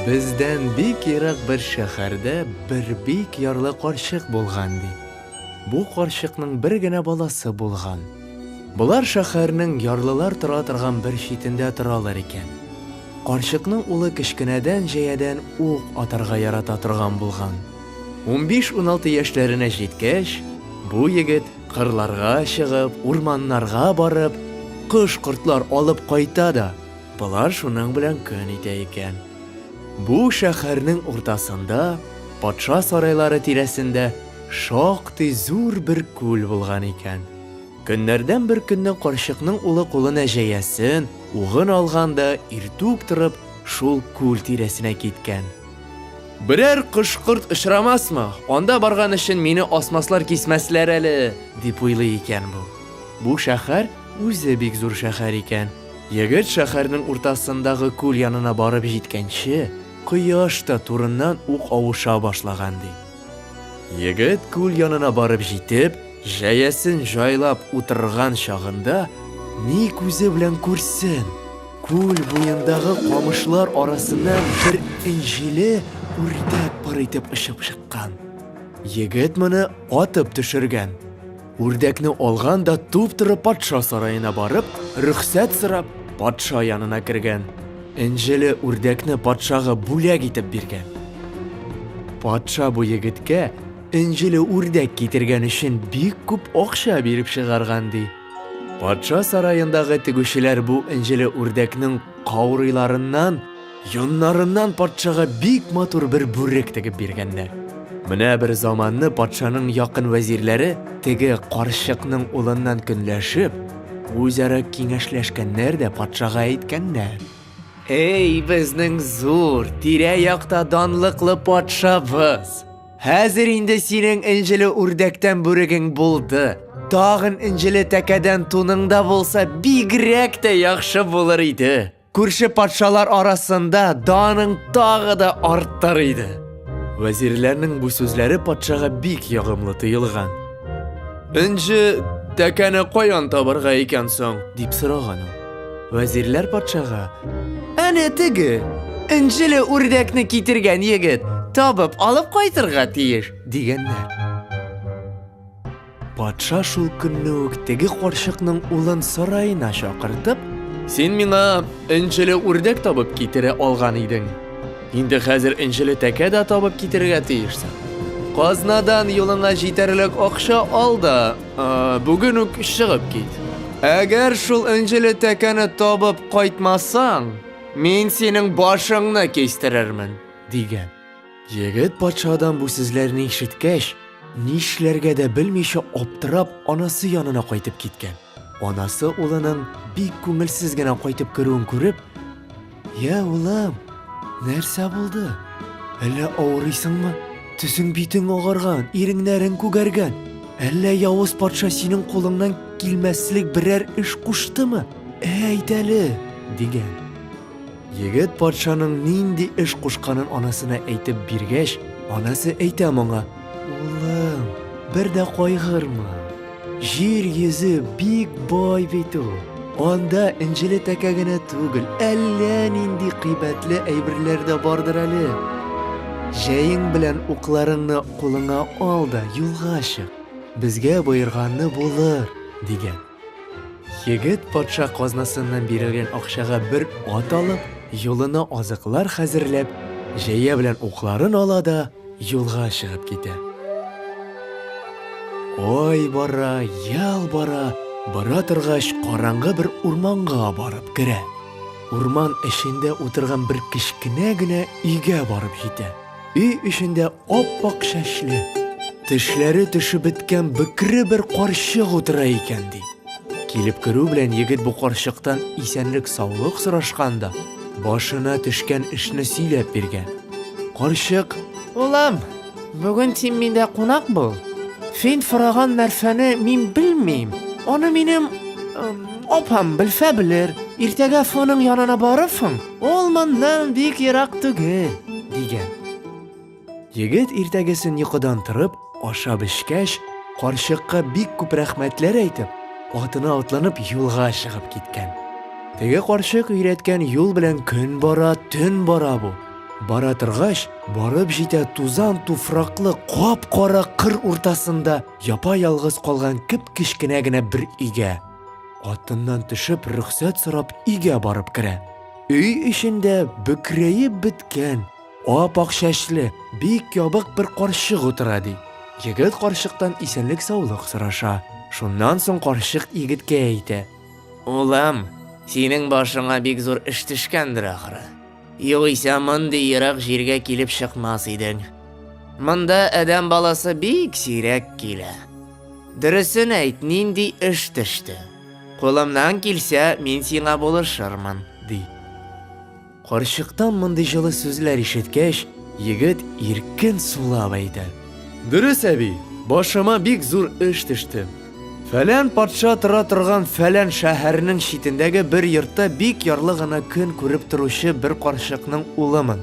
Бездән бик ерак бер шәһәрдә бер бик ярлы карчык булган, ди. Бу карчыкның бер генә баласы булган. Болар шәһәрнең ярлылар тора торган бер читендә торалар икән. Карчыкның улы кечкенәдән җәядән ук атарга ярата торган булган. Унбиш-уналты яшьләренә җиткәч, бу егет кырларга чыгып, урманнарга барып, кош-кортлар алып кайта да, болар шуның белән көн итә икән. Бу шәһәрнең уртасында, патша сарайлары тирәсендә шактый зур бер күл булган икән. Көннәрдән бер көнне карчыкның улы кулына җәясен, угын алган да, иртүк торып, шул күл тирәсенә киткән. Берәр кош-корт очрамасмы, анда барган өчен мине асмаслар-кисмәсләр әле, дип уйлый икән бу. Бу шәһәр үзе бик зур шәһәр икән. Егет шәһәрнең уртасындагы күл янына барып җиткәнче, кояш та турыннан ук авыша башлаган, ди. Егет күл янына барып җитеп, җәясен җайлап утырган чагында, ни күзе белән күрсен, күл буендагы камышлар арасыннан бер энҗеле үрдәк пыр итеп очып чыккан. Егет моны атып төшергән. Үрдәкне алган да туп-туры патша сараена барып, рөхсәт сорап, патша янына кергән. Энҗеле үрдәкне патшага бүләк итеп биргән. Патша бу егеткә энҗеле үрдәк китергән өчен бик күп акча биреп чыгарган, ди. Патша сараендагы тегүчеләр бу энҗеле үрдәкнең каурыйларыннан, йоннарыннан патшага бик матур бер бүрек тегеп биргәннәр. Менә бер заманны патшаның якын вәзирләре теге карчыкның улыннан көнләшеп, үзара киңәшләшкәннәр дә патшага әйткәннәр. Эй, безнең зур, тирә-якта данлыклы патшабыз! Хәзер инде синең энҗеле үрдәктән бүрегең булды. Тагын энҗеле тәкәдән туның да булса, бигрәк тә яхшы булыр иде. Күрше патшалар арасында даның тагы да арттыр иде. Вәзирләрнең бу сүзләре патшага бик ягымлы тоелган. Энҗе тәкәне каян табарга икән соң? дип сораган ул. Вәзирләр патшага: "Әнә теге энҗеле үрдәкне китергән егет табып алып кайтырга тиеш", дигәннәр. Патша шул көнне үк теге карчыкның улын сараена чакыртып, "Син миңа энҗеле үрдәк табып китерә алган идең. Инде хәзер энҗеле тәкә дә табып китерергә тиешсең. Казнадан юлыңа җитәрлек акча ал да, бүген үк чыгып кит. Әгәр шул энҗеле тәкәне табып кайтмасаң, мин синең башыңны кистерермен, дигән. Егет патшадан бу сүзләрне ишеткәч, нишләргә дә белмичә аптырап анасы янына кайтып киткән. Анасы улының бик күңелсез генә кайтып керүен күреп, "Я, улым, нәрсә булды? Әллә авырыйсыңмы? Төсең битең агарган, иреңнәрең күгәргән. Әллә явыз патша синең кулыңнан килмәслек берәр эш куштымы? Әйт әле!" дигән. Егет патшаның нинди эш кушканын анасына әйтеп биргәч, анасы әйтә моңа: "Улым, бер дә кайгырма. Җир йөзе бик бай бит ул. Анда энҗеле тәкә генә түгел, әллә нинди кыйбәтле әйберләр дә бардыр әле. Җәең белән укларыңны кулыңа ал да юлга чык. Безгә боерганны булыр, дигән. Егет патша казнасыннан бирелгән акчага бер ат алып, юлына азыклар хәзерләп, җәя белән укларын ала да юлга чыгып китә. Ай бара, ел бара, бара торгач, караңгы бер урманга барып керә. Урман эчендә утырган бер кечкенә генә өйгә барып җитә. Өй эчендә ап-ак чәчле, тешләре төшеп беткән бөкре бер карчык утыра икән, ди. Килеп керү белән егет бу карчыктан исәнлек-саулык сорашкан да, башына төшкән эшне сөйләп биргән. Карчык: "Улым, бүген син миндә кунак бул. Син сораган нәрсәне мин белмим. Аны минем апам белсә белер. Иртәгә шуның янына барырсың, Ул моннан бик ерак түгел, дигән. Егет иртәгесен йокыдан торып, ашап эчкәч, карчыкка бик күп рәхмәтләр әйтеп, атына атланып юлга чыгып киткән. Теге карчык өйрәткән юл белән көн бара, төн бара бу. Бара торгач, барып җитә тузан туфраклы кап-кара кыр уртасында япа-ялгыз калган кеп-кечкенә генә бер өйгә. Атыннан төшеп, рөхсәт сорап, өйгә барып керә. Өй эчендә бөкрәеп беткән, ап-ак чәчле, бик ябык бер карчык утыра, ди. Егет карчыктан исәнлек-саулык сораша. Шуннан соң карчык егеткә әйтә. Улым, синең башыңа бик зур эш төшкәндер ахры. Югыйсә мондый ерак җиргә килеп чыкмас идең. Монда адәм баласы бик сирәк килә. Дөресен әйт, нинди эш төште? Кулымнан килсә, мин сиңа булышырмын, ди. Карчыктан мондый җылы сүзләр ишеткәч, егет иркен сулап әйтә. Дөрес, әби, башыма бик зур эш төште. Фәлән патша тора торган фәлән шәһәрнең читендәге бер йортта бик ярлы гына көн күреп торучы бер карчыкның улымын.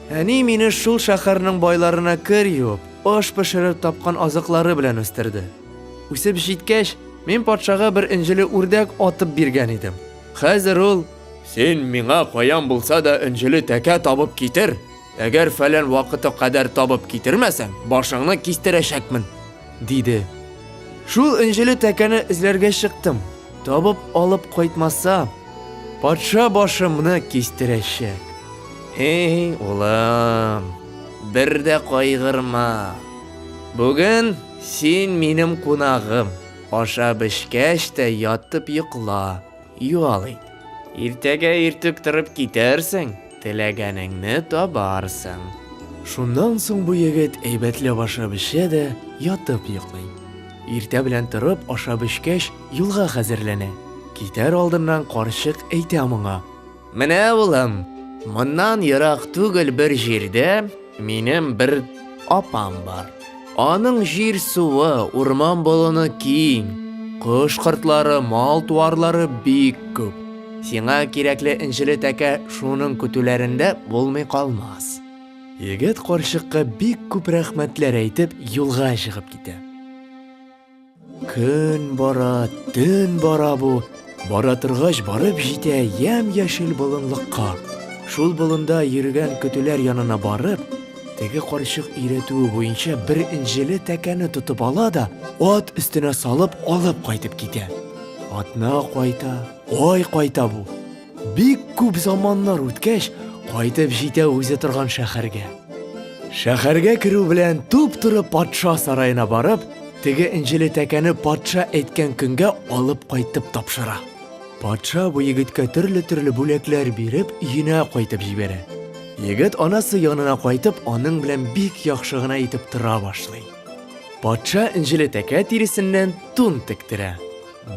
Әни мине шул шәһәрнең байларына кер юып, аш пешереп тапкан азыклары белән үстерде. Үсеп җиткәч, мин патшага бер энҗеле үрдәк атып биргән идем. Хәзер ул, Син миңа каян булса да энҗеле тәкә табып китер, әгәр фәлән вакыты кадәр табып китермәсәң, башыңны кистерәчәкмен, диде. Шул энҗеле тәкәне эзләргә чыктым. Табып алып кайтмаса, патша башымны кистерәчәк. Эй, улым, бер дә кайгырма. Бүген син минем кунагым. Ашап эчкәч тә ятып йокла. Ял ит. Иртәгә иртүк торып китәрсең, теләгәнеңне табарсың. Шуннан соң бу егет әйбәтләп ашап эчә дә ятып йоклый. Иртә белән торып, ашап эчкәч, юлга хәзерләнә. Китәр алдыннан карчык әйтә моңа. Менә, улым, моннан ерак түгел бер җирдә минем бер апам бар. Аның җир-суы, урман-болыны киң, кош-кортлары, мал-туарлары бик күп. Сиңа кирәкле энҗеле тәкә шуның көтүләрендә булмый калмас. Егет карчыкка бик күп рәхмәтләр әйтеп, юлга чыгып китә. Көн бара, төн бара бу. Бара торгач, барып җитә ямь-яшел болынлыкка. Шул болында йөргән көтүләр янына барып, теге карчык өйрәтүе буенча бер энҗеле тәкәне тотып ала да, ат өстенә салып алып кайтып китә. Атна кайта, ай кайта бу. Бик күп заманнар үткәч, кайтып җитә үзе торган шәһәргә. Шәһәргә керү белән туп-туры патша сараена барып, теге энҗеле тәкәне патша әйткән көнгә алып кайтып тапшыра. Патша бу егеткә төрле-төрле бүләкләр биреп, өенә кайтып җибәрә. Егет анасы янына кайтып, аның белән бик яхшы гына итеп тора башлый. Патша энҗеле тәкә тиресеннән тун тектерә.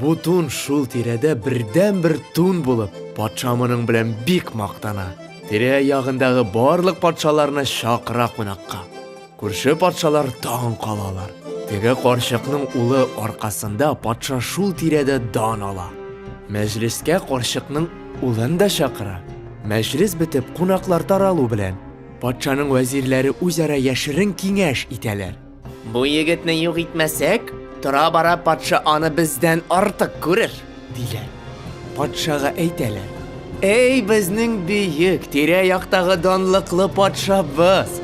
Бу тун шул тирәдә бердәнбер тун булып, патша моның белән бик мактана. Тирә-ягындагы барлык патшаларны чакыра кунакка. Күрше патшалар таң калалар. Теге карчыкның улы аркасында патша шул тирәдә дан ала. Мәҗлескә карчыкның улын да чакыра. Мәҗлес бетеп, кунаклар таралу белән, патшаның вәзирләре үзара яшерен киңәш итәләр. Бу егетне юк итмәсәк, тора-бара патша аны бездән артык күрер, диләр. Патшага әйтәләр. Эй, безнең бөек, тирә-яктагы данлыклы патшабыз!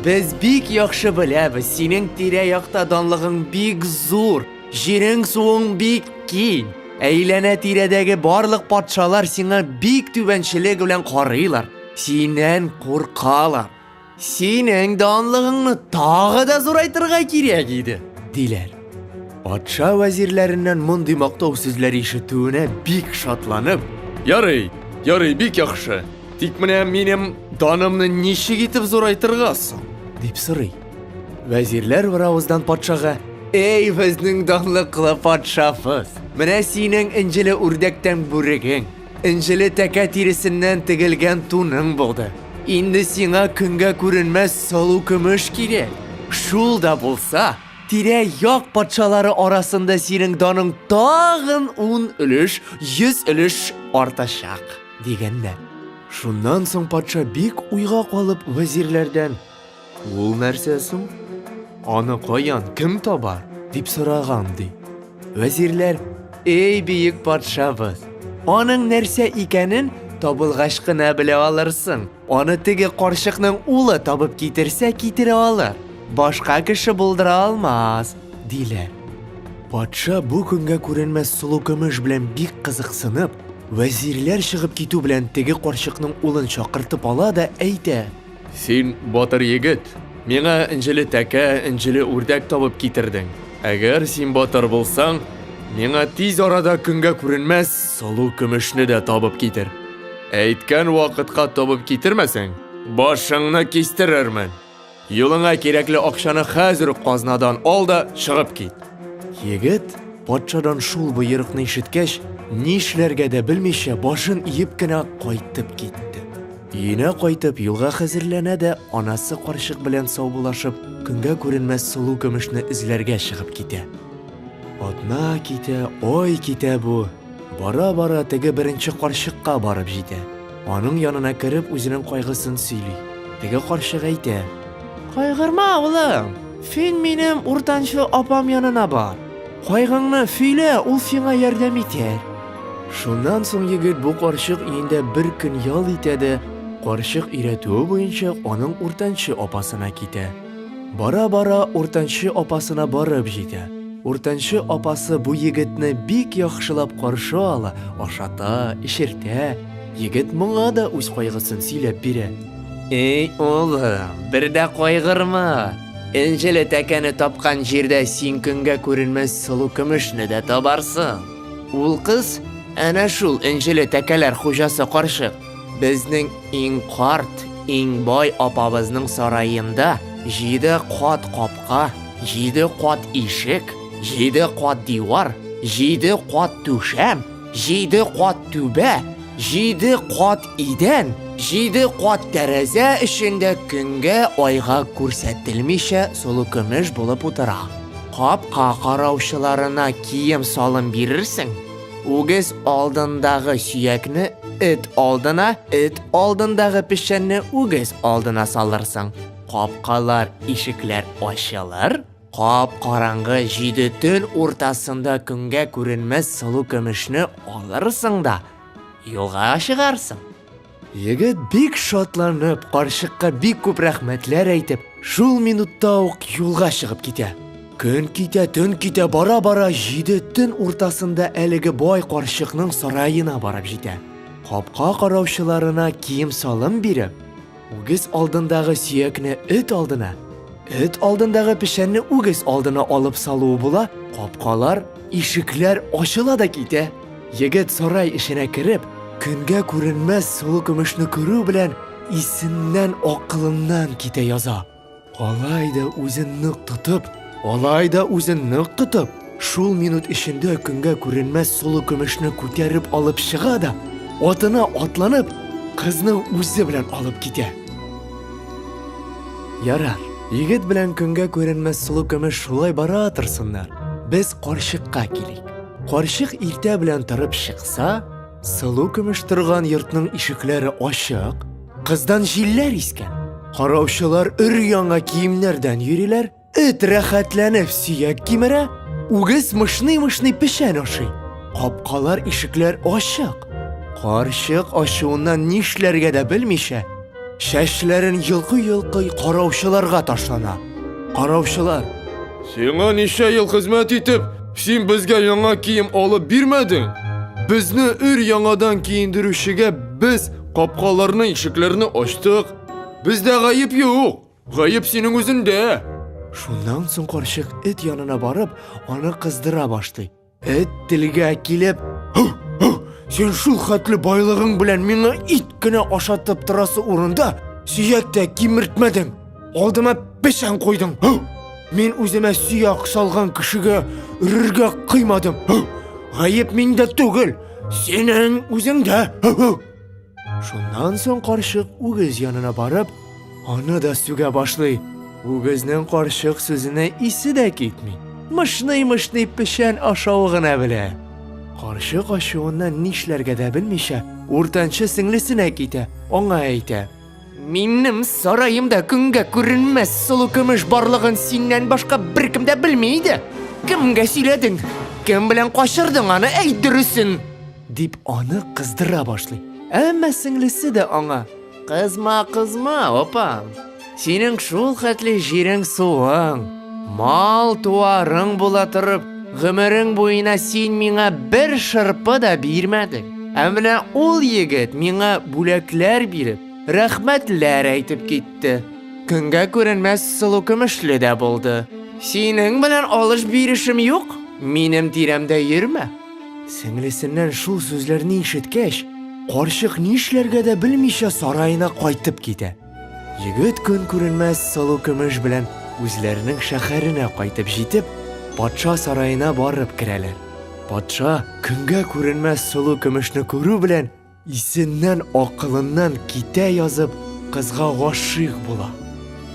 Без бик яхшы беләбез, синең тирә-якта данлыгың бик зур, җирең-суың бик киң. Әйләнә-тирәдәге барлык патшалар сиңа бик түбәнчелек белән карыйлар, синнән куркалар. Синең данлыгыңны тагы да зурайтырга кирәк иде, диләр. Патша вәзирләреннән мондый мактау сүзләре ишетүенә бик шатланып, Ярый, ярый, бик яхшы. Тик менә минем данымны ничек итеп зурайтырга соң? дип сорый. Вәзирләр беравыздан патшага, Эй, безнең данлыклы патшабыз! Менә синең энҗеле үрдәктән бүрегең, Энҗеле тәкә тиресеннән тегелгән туның булды. Инде сиңа көнгә күренмәс салу көмеш кирәк. Шул да булса, тирә-як патшалары арасында синең даның тагын ун өлеш, 100 өлеш артачак, дигәннәр. Шуннан соң патша бик уйга калып вәзирләрдән: Ул нәрсә соң? Аны каян, кем табар? дип сораган ди. Вәзирләр: Эй, бөек патшабыз, аның нәрсә икәнен Табылгач кына белә алырсың. Аны теге карчыкның улы табып китерсә, китерә алыр. Башка кеше булдыра алмас, диләр. Патша бу көнгә күренмәс сылу көмеш белән бик кызыксынып, вәзирләр чыгып китү белән теге карчыкның улын чакыртып ала да әйтә. Син, батыр егет, миңа энҗеле тәкә, энҗеле үрдәк табып китердең. Әгәр син батыр булсаң, миңа тиз арада көнгә күренмәс сылу көмешне дә табып китер. Әйткән вакытка табып китермәсәң, башыңны кистерермен. Юлыңа кирәкле акчаны хәзер үк казнадан ал да чыгып кит. Егет, патшадан шул боерыкны ишеткәч, нишләргә дә белмичә, башын иеп кенә кайтып китте. Өенә кайтып, юлга хәзерләнә дә, анасы карчык белән саубуллашып, көнгә күренмәс сылу көмешне эзләргә чыгып китә. Атна китә, ай китә бу. Бара-бара теге беренче карчыкка барып җитә. Аның янына кереп, үзенең кайгысын сөйли. Теге карчык әйтә. Кайгырма, улым, син минем уртанчы апам янына бар. Кайгыңны сөйлә, ул сиңа ярдәм итәр. Шуннан соң егет бу карчык өендә бер көн ял итә дә, карчык өйрәтүе буенча аның уртанчы апасына китә. Бара-бара уртанчы апасына барып җитә. Уртанчы апасы бу егетне бик яхшылап каршы ала, ашата, эчертә. Егет моңа да үз кайгысын сөйләп бирә. Эй, улым, бер дә кайгырма. Энҗеле тәкәне тапкан җирдә син көнгә күренмәс сылу көмешне дә табарсың. Ул кыз, әнә шул энҗеле тәкәләр хуҗасы карчык, безнең иң карт, иң бай апабызның сараенда җиде кат капка, җиде кат ишек, җиде кат дивар, җиде кат түшәм, җиде кат түбә, җиде кат идән, җиде кат тәрәзә эчендә көнгә, айга күрсәтелмичә сулы көмеш булып утыра. Капка караучыларына кием-салым бирерсең, үгез алдындагы сөякне эт алдына, эт алдындагы печәнне үгез алдына салырсың. Капкалар, ишекләр ачылыр, кап-караңгы җиде төн уртасында көнгә күренмәс сылу көмешне алырсың да, юлга чыгарсың. Егет бик шатланып, карчыкка бик күп рәхмәтләр әйтеп, шул минутта ук юлга чыгып китә. Көн китә, төн китә, бара-бара җиде төн уртасында әлеге бай карчыкның сараена барып җитә. Капка караучыларына кием-салым биреп, Үгез алдындагы сөякне эт алдына, эт алдындагы печәнне үгез алдына алып салуы була, капкалар, ишекләр ачыла да китә. Егет сарай эченә кереп, көнгә күренмәс сулы көмешне күрү белән исеннән, акылыннан китә яза. Алай да үзен нык тотып, алай да үзен нык тотып, шул минут эчендә көнгә күренмәс сулы көмешне күтәреп алып чыга да, атына атланып, кызны үзе белән алып китә. Ярар, егет белән көнгә күренмәс сулы көмеш шулай бара торсыннар. Без карчыкка килик. Карчык иртә белән торып чыкса, сылу көмеш торган йортның ишекләре ачык, Кыздан җилләр искән. Караучылар өр-яңа киемнәрдән йөриләр, эт рәхәтләнеп сөяк кимерә, үгез мышный-мышный печән ашый. Капкалар, ишекләр ачык. Карчык ачуыннан нишләргә дә белмичә, чәчләрен йолкый-йолкый караучыларга ташлана. Караучылар: Сиңа ничә ел хезмәт итеп, син безгә яңа кием алып бирмәдең? Безне өр-яңадан киендерүчегә без Капкаларны, ишекләрне ачтык. Бездә гаеп юк. Гаеп синең үзеңдә. Шуннан соң карчык эт янына барып, аны кыздыра башлый. Эт телгә килеп, «Һу, һу, син шул хәтле байлыгың белән миңа ит кенә ашатып торасы урында сөяк тә кимертмәдең. Алдыма печән куйдың. Һу! Мин үземә сөяк салган кешегә өрергә кыймадым. Һу! Гаеп миндә түгел, синең үзеңдә. Һу! Шуннан соң карчык үгез янына барып, аны да сүгә башлый. Үгезнең карчык сүзенә исе дә китми. Мышный-мышный печән ашавы гына белә. Карчык ачуыннан нишләргә дә белмичә, уртанчы сеңлесенә китә, аңа әйтә. Минем сараемда көнгә күренмәс сылу көмеш барлыгын синнән башка беркем дә белми иде. Кемгә сөйләдең? Кем белән качырдың аны, әйт дөресен? Дип аны кыздыра башлый. Әмма сеңлесе дә аңа: "Кызма, кызма, апам. Синең шул хәтле җирең суың, мал туарың була торып, гомерең буена син миңа бер шырпы да бирмәдең. Ә менә ул егет миңа бүләкләр биреп, рәхмәтләр әйтеп китте. Көнгә күренмәс сылу көмешле дә булды. Синең белән алыш-бирешем юк, минем тирәмдә йөрмә. Сеңлесеннән шул сүзләрне ишеткәч, карчык нишләргә дә белмичә сараена кайтып китә. Егет көн күренмәс сылу көмеш белән үзләренең шәһәренә кайтып җитеп, патша сараена барып керәләр. Патша көнгә күренмәс сылу көмешне күрү белән исеннән акылыннан китә язып, кызга гашыйк була.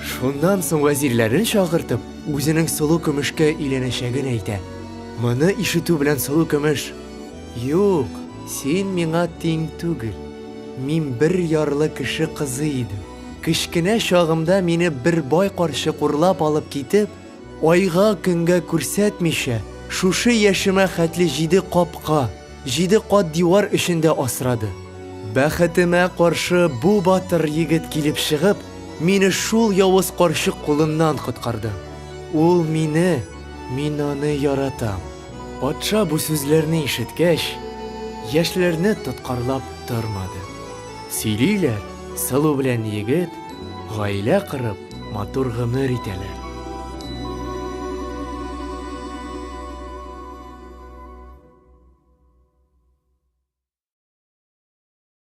Шуннан соң вәзирләрен чакыртып, үзенең сылу көмешкә өйләнәчәген әйтә. Моны ишетү белән сылу көмеш: "Юк, син миңа тиң түгел. Мин бер ярлы кеше кызы идем. Кечкенә чагымда мине бер бай карчык урлап алып китеп, айга-көнгә күрсәтмичә, шушы яшемә хәтле җиде капка, җиде кат дивар эчендә асрады. Бәхетемә каршы бу батыр егет килеп чыгып, мине шул явыз карчык кулыннан коткарды. Ул мине, мин аны яратам. Патша бу сүзләрне ишеткәч, яшьләрне тоткарлап тормады. Сөйлиләр, сылу белән егет, гаилә корып, матур гомер итәләр.